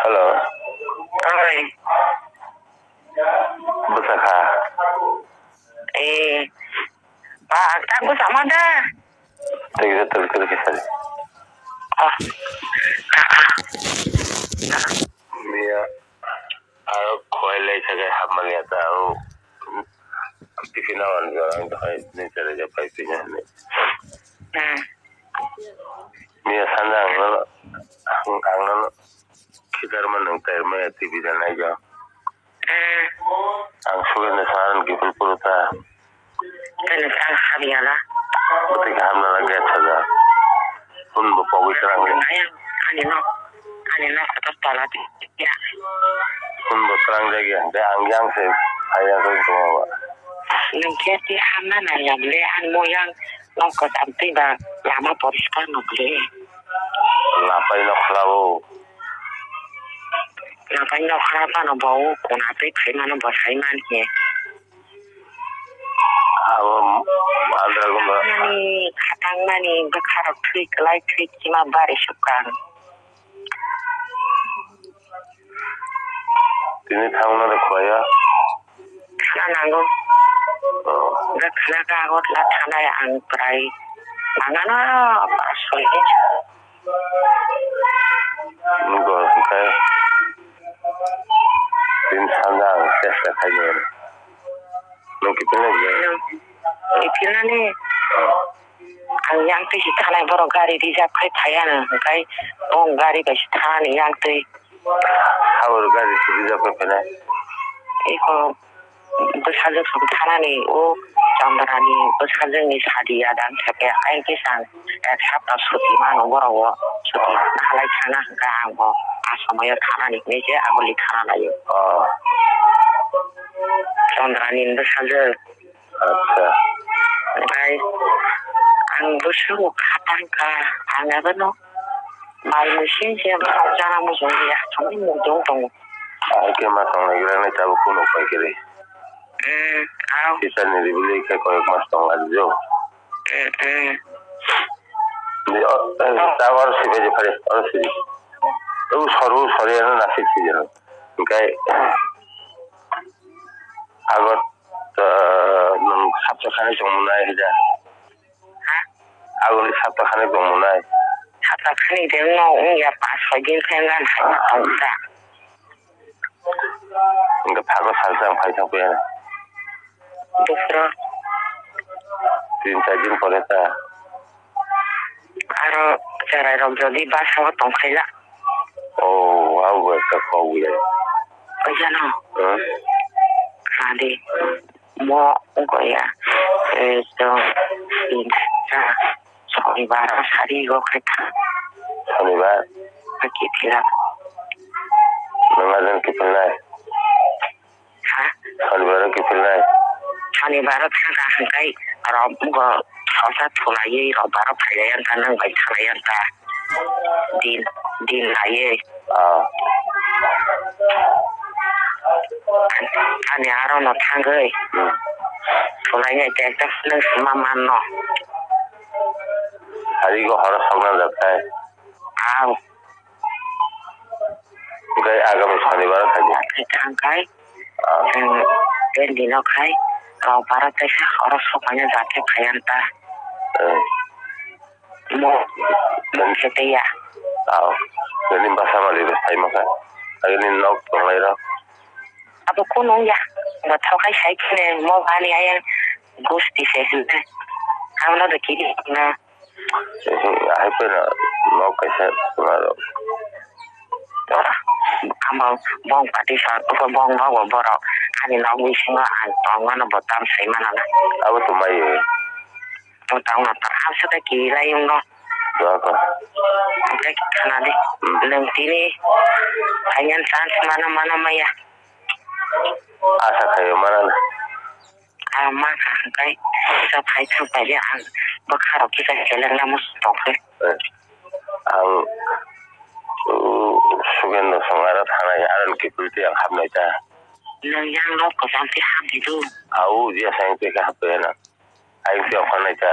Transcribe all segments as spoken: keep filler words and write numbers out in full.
Hello. Oi. Bwsakha. Eh. Ba, ang tak bwsakma da. Tei kisa, tei kisa, tei kisa. Oh. Miya, aro khwai lai thakai hapmani ata, o. Tiffin awan jora ang thai, ni chale ja pai pinya ni. Hmm. Miya sanja ang no, ang, ang no. Khitarma nwng tairmaya T V da naijak. Eh. Ang sugenda saran kifil puru ta. Tei nwng ang hamya na? Bwtwi khe hamna na gas sajak. Phone bo pogwi twrang. Ang ani nok, ani nok kotor tola di ya. Phone bo twrang jak ya. Tei ang yang se phai ya khe tongma ba. Nwng khe tei hamna nai ya le, ang mo yang nok kwcham twi ba lama poriskar nuk le. Lapai nok khlao. Lapai nokra phano bo o kuna twi phaimano bo saiman he. Abo andra gumba. Mani khatang mani bwkha rok thwi kwlai thwi kima bari sukang. Tini thangna de khwlaiya. Thana nango. Oh. Bwkha na kagot la thanai ang prai. Mangano pas soi. Nukgo hwnkhe, tini sanja ang chesta khainai. Nwng kiphilnai bwlai? Nwng kiphilnani ang yang twi si thanai, borok gari reserve khai phaiya, hwnkhe bo gari bai si thanani yang twi. Haboro gari si reserve khai phainai? Eko. Bwsajwk song thanani o Chandrani bwsajwkni sadi ya dang khe khe, ai kisa ek sapta suti mano borok o suti halai thana hwnkha ang bo a somoyo thanani hinwi se aboni thana laio. Oh. Chandrani bwsajwk. Acha. Omohai ang bwswk khatang kha, ang abono mai machine se jana mujung ya, thangwi mujung tongo. Ahai khe ma tongnai gra nai tabuk kunu upai kwrwi. Hmm, au. Teacher ni ribili khe koyek mas tong lai jo. Hmm, hmm. Di, o, eh, ta oro sibai je phari, oro sibai. O soru, sori ano nasik si jeno. Hingkai, agot, eh, nung sapta khani tong nai hija. Ha? Aboni sapta khani tongmwnai. Sapta khani de no wngya, pas soi din khe gan hai tong ta. Hingke phago salsa ang phai thang paya. Dusra. Tin char din pore ta. Aro cherai rok jodi basa o tong khaila. Oh, abo ekta kok ya. Kajano. Huh? Khadi. Mo wngkha ya, eh, chwng tin ta sonibar o sari go khe tha. Sonibar? Kiphila. Nang ajan kiphilnai? Ha? Sonibar o kiphilnai? Sonibar o thangkha hwnkhe rok go sosa thulaiwi rok baro phailai wngkha, nwng bai thalai wngkha. Din, din laiwi. Ah. Ani aro no thangwi. Hmm. Thulainai te ekta nwng sima manno. Hari go horo sokna jak khai. Au. Hwnkhe agami sonibar khai di. Khai thang khai. Ah. Nwng ten dino khai. Rok baro teisa horo sokmani jak khe phai wngkha. Hmm. Mo, mo khe tei ya. Aw, nini bwsa malik rok sai mankha. Agini nok tonglai rok. Abo kunu ya. Bo thokai sai khene mo bani ayang gusti se hwnna. Ang no do kiri na. Ahai pera nok kaisa tongma rok. Amo bong pati sa, bong nogo borok. Ani nok bisingo ang tongmano bo tam sai manana. Abo tongmai. Tongtang no ta hamsa ta kirilai wngno. Doka. Hwnkhe khana di. Hmm. Nwng tini phainani chance mano, mano maya. Asa khaio manana. Ah, ma kha hwnkhe kisa phai thang paide ang bwkha rok kisa seleng na muchung tongkhe. Eh. Ang, uh, Sugendo song aro thanai, aro ni kiphilti ang hapnai ta. Nwng yang nok kwcham khe hap di do. Au, dia sayang khe hap ya na. Ayuk se okha naikha.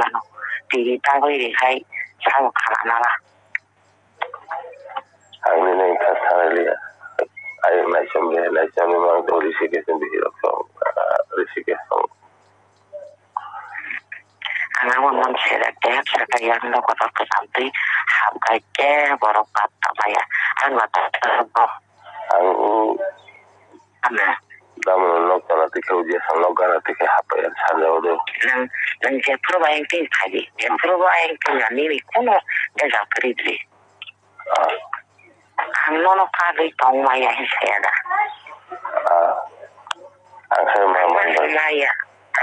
mano. Tini tangwi rihai sao khala nala. Ang nini wngkha sanaliya. Ayuk naisom de, naisom ni mang to risi ke song bisi rok song, ah, risi ke song. Ang abo non sere tep sere yang no kotor kwcham twi hap kai ke borok pat ta maya. Ang ma ta ta bo. Ang Ama. Damo nok tala tikhe udia sa nok gana tikhe hap ya sanja udo. Nang, nang jephuru ba yang twi phai di. Jephuru ba yang twi nani ni kono de japri di. Ah. Ang nono kagwi tong maya hin saya da. Ah. Ang hai ma Ang man ba. Maya,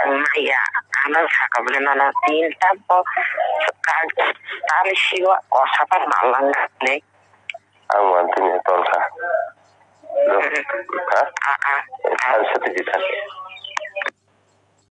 ang maya, ano saka bole nono tin ta bo kal tani siwa o sapa malang ne. Ang man tini tolkha. Lo, ha? Ah, ah, ah. Ang sati di thak.